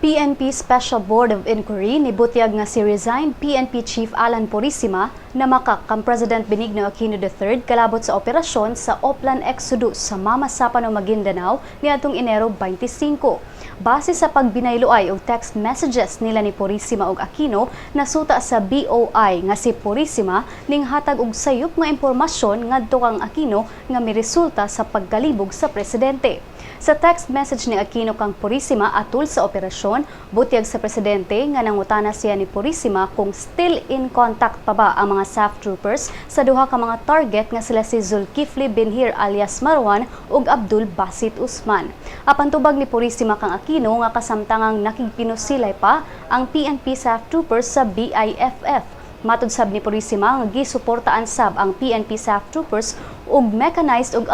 PNP Special Board of Inquiry nibutyag nga si resigned PNP Chief Alan Purisima namakak kang President Benigno Aquino III kalabot sa operasyon sa Oplan Exodus sa Mamasapano, Maguindanao niadtong Enero 25. Base sa pagbinayloay og text messages nila ni Purisima ug Aquino, nasuta sa BOI nga si Purisima ning hatag og sayop nga impormasyon ngadto kang Aquino nga miresulta sa pagkalibog sa presidente. Sa text message ni Aquino kang Purisima atul sa operasyon, butyag sa presidente nga nangutana siya ni Purisima kung still in contact pa ba ang mga SAF troopers sa duha ka mga target nga sila si Zulkifli Benhir alias Marwan ug Abdul Basit Usman. Apan tubag ni Purisima kang Aquino nga kasamtangang nakigpinusilay pa ang PNP SAF troopers sa BIFF. Matud sab ni Purisima nga gisuportaan sab ang PNP SAF troopers og mechanized ug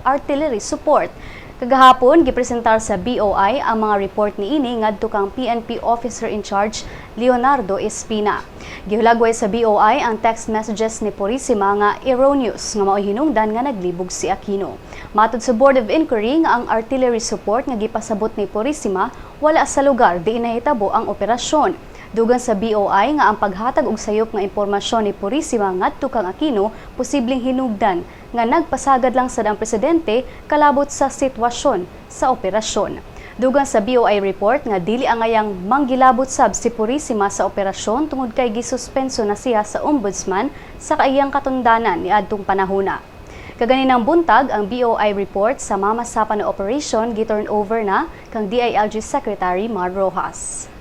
artillery support. Kagahapon, gipresentar sa BOI ang mga report niini ngadto kang PNP Officer in Charge Leonardo Espina. Gihulagway sa BOI ang text messages ni Purisima nga erroneous nga mao'y hinungdan nga naglibog si Aquino. Matud sa Board of Inquiry nga ang artillery support nga gipasabot ni Purisima wala sa lugar diin nahitabo ang operasyon. Dugang sa BOI nga ang paghatag og sayop nga impormasyon ni Purisima ngadto kang Aquino posibleng hinugdan nga nagpasagad lang sad ang presidente kalabot sa sitwasyon sa operasyon. Dugang sa BOI report nga dili angayang manggilabot sab si Purisima sa operasyon tungod kay gisuspenso na siya sa Ombudsman sa kaiyang katundanan niadtong panahona. Kaganinang buntag, ang BOI report sa Mamasapano operation gi-turn over na kang DILG Secretary Mar Roxas.